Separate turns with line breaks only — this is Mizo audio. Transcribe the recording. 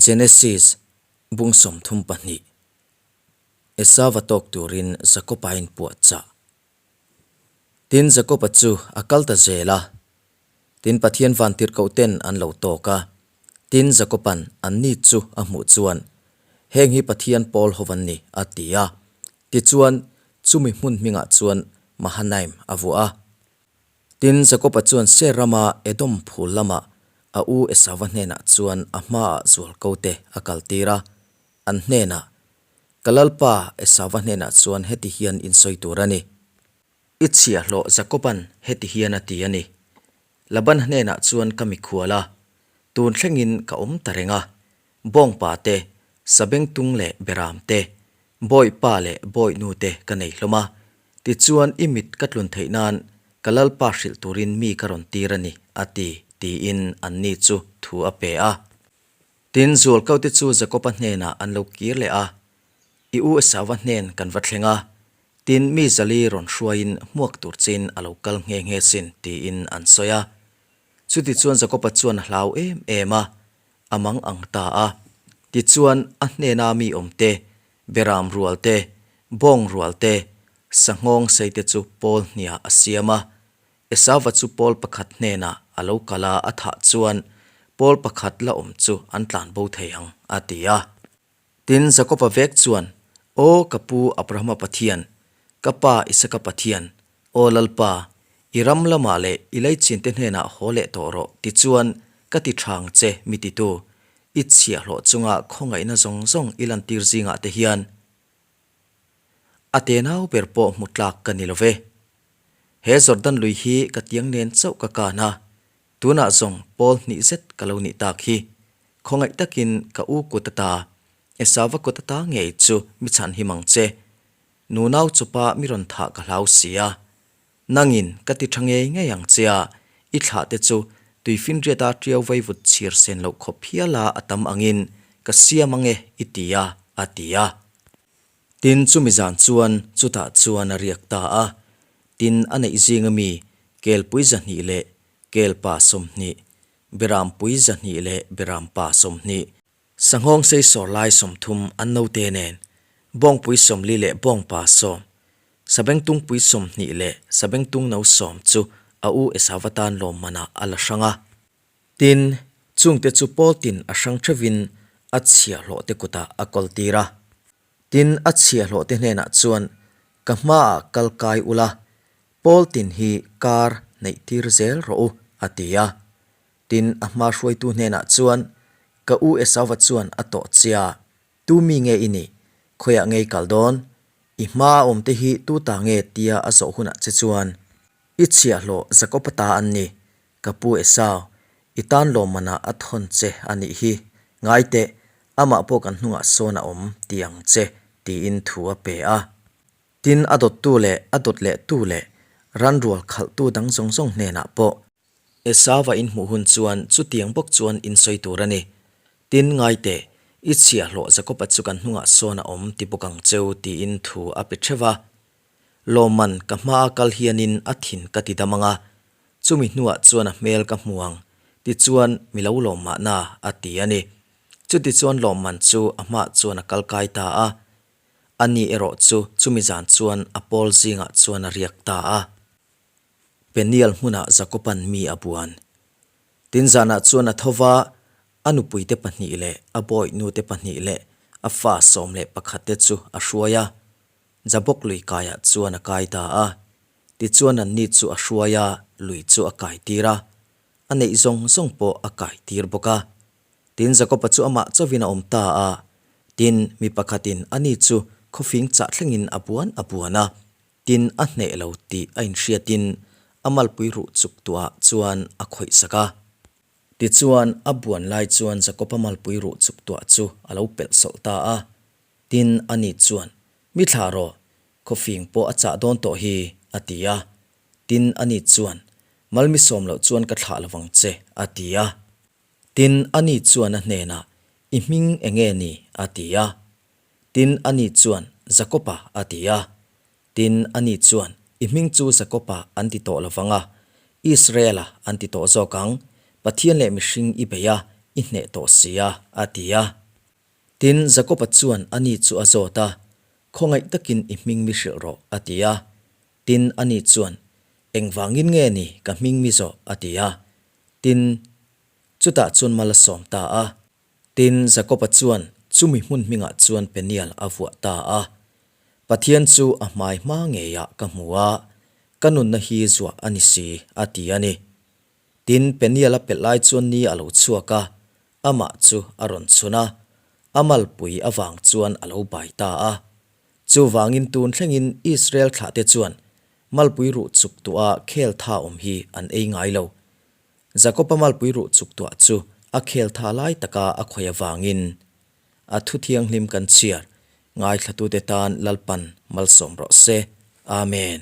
Genesis bung 32 Esauva tawk turin Jakob-a a inpuahchah. Tin, Jakob-a chu a kal ta zel a. Tin, Pathian vantirhkohten an lo tawk a. Tin, Jakob-a'n anni chu a hmuh chuan, Heng hi Pathian pawl ho an ni, a ti a. Tichuan, chumi hmun hmingah chuan Mahanaim a vuah a. Tin, Jakob-a chuan Seir rama Edom phul lamah a u Esauva hnenah chuan a hmaah zualko te a kaltir a, an hnenah, Ka lalpa Esauva hnenah chuan heti hian in sawi tur a ni. I chhiahhlawh Jakob-a'n heti hian a ti a ni. Laban hnenah chuan ka mikhual a, tun thlengin ka awm ta reng a, bawngpa te, sabengtung leh beram te, bawihpa leh bawihnu te ka nei hlawm a, tichuan i mit ka tlun theih nan ka lalpa hrilh turin mi ka rawn tir a ni, a ti, tiin anni chu thu a pe a. Tin, zualkaute chu Jakoba hnenah an lo kir leh a, I u Esauva hnen kan va thleng a, tin, mi zali rawn hruaiin hmuak tur chein a lo kal nghe nghe sin, tiin an sawi a. Chutichuan Jakoba chuan a hlau em em a, a mang ang ta a. Tichuan, a hnena mi awmte, beram rual te, bawng rual te, sanghawng sei te chu pawl hniah a siam a. Esauva chu pawl pakhat hnenah a lo kal a, a thah chuan pawl pakhat la awm chu an tlan bo thei ang, a ti a. Tin, Jakoba vek chuan, Aw ka pu Abrahama Pathian, ka pa Isaka Pathian, Aw Lalpa, i ram lamah leh i leichinte hnenah haw leh tawh rawh, tichuan ka ti thang che mi titu, i chhiahhlawh chunga khawngaihna zawng zawng i lantir zingah te hian a tenau ber pawh hmu tlak ka ni lo ve. He Jordan lui hi ka tiang nen chauh ka kan a, tunah zawng pawl hnih zet ka lo nih tak hi. Khawngaih takin ka u kut ata, Esauva kut ata ngei chu mi chhanhim ang che. Nunau chupa mi rawn thah ka hlau si a. Nangin ka ti tha ngei ngei ang che a, i thlah te chu tuifinriata tiau vaivut chhir sen loh khawp hiala a tam angin ka siam ang e i ti a, a ti a. Tin, chumi zan chuan chutah chuan a riak ta a. Tin, a neih zinga mi kelpui 200 leh kelpa 20, berampui 200 leh berampa 20, Sanghawng sei sawr lai 30 an naute nen, bawngpui 40 leh bawngpa 10, sabengtungpui 20 leh sabengtung no 10 chu a u Esauva tan lawmmanah a la hrang a. Tin, chungte chu Paul tin a hrang theuhin a chhiahhlawhte kutah a kawltir a. Tin, a chhiahhlawhte hnenah chuan, Ka hmaah kal kai ula, Paul tin hi kar neihtir zel rawh u, a ti a. Tin, a hma hruaitu hnenah chuan, Ka u Esauva chuan a tawh chia, Tu mi nge i nih? Khawiah nge i kal dawn? I hma a awmte hi tu ta nge tia a zawh hunah che chuan, I chhiahhlawh Jakoba ta an ni, ka pu Esau, i tan lawmmanah a thawn che a nih hi. Ngai teh, amah pawh kan hnungah sawn a awm ti ang che, tiin thu a pe a. Tin, a dawttu leh a dawt lehtu leh ranrual khalhtu dang zawng zawng hnenah pawh, Esauva in hmuh hun chuan chutiang bawk chuan in sawi tur a ni. Tin, ngai teh, i chhiahhlawh Jakoba chu kan hnungah sawn a awm ti bawk ang cheu tiin thu a pe theuh a. Lawmman ka hmaa kal hianin a thin ka ti dam ang a, chumi hnuah chuan a hmel ka hmu ang, tichuan mi lo lawm mahna a ti a ni. Chutichuan lawmman chu a hmaah chuan a kal kai ta a. Ani erawh chu chumi zan chuan a pawl zingah chuan a riak ta a. Peniel hmunah Jakoban mi a buan. Tin zanah chuan a tho va, a nupuite pahnih leh a bawihnute pahnih leh a fa 11 te chu a hruai a. Jabok lui kaiah chuan a kai ta a. Tichuan anni chu a hruai a, lui chu a kai tir a. A neih zawng zawng pawh a kai tir bawk a. Tin Jakoba chu amah chauhin a awm ta a. Tin, mi pakhatin ani chu khawfing chah thlengin a buan a buan a. Tin, a hneh lo tih a inhriatin a malpui ruh chuk tuah chuan a khawih sak a. Tichuan, a buan lai chuan Jakob-a malpui ruh chuk tuah chu a lo pelh sawlh ta a. Tin, ani chuan, Mi thlah rawh, khawfing pawh a chah dawn tawh hi, a ti a. Tin, ani chuan, Malmi sawm loh chuan ka thlah lovang che, a ti a. Tin, ani chuan a hnenah, I hming eng nge ni? a ti a. Tin, ani chuan, Jakoba, a ti a. Tin, ani chuan, I hming chu Jakoba an ti tawh lovang a, Israela an ti tawh zawk ang, Pathian leh mihring i bei a, i hneh tawh si a, a ti a. Tin, Jakoba chuan ani chu a zawt a, Khawngaih takin i hming mi hrilh rawh, a ti a. Tin, ani chuan, Engvangin nge ni ka hming mi zawh? a ti a. Tin, chutah chuan mal a sawm ta a. Tin, Jakoba chuan chumi hmun hmingah chuan Peniel a vuah ta a. Pathian chu a hmai hma ngeiah ka hmu a, ka nunna hi zuah a ni si, a ti a ni. Tin, Peniel a pelh lai chuan ni a lo chhuak a, amah chu a rawn chhun a, a malpui avang chuan a lo bai ta a. Chuvangin tun thlengin Israel thlahte chuan malpui ruh chuk tuah khel tha awm hi an ei ngai lo. Jakob-a malpui ruh chuk tuah chu a khel tha lai taka a khawih avangin a thu thianghlim kan chhiar ngaithlatute tan Lalpan malsawm rawh se. Amen.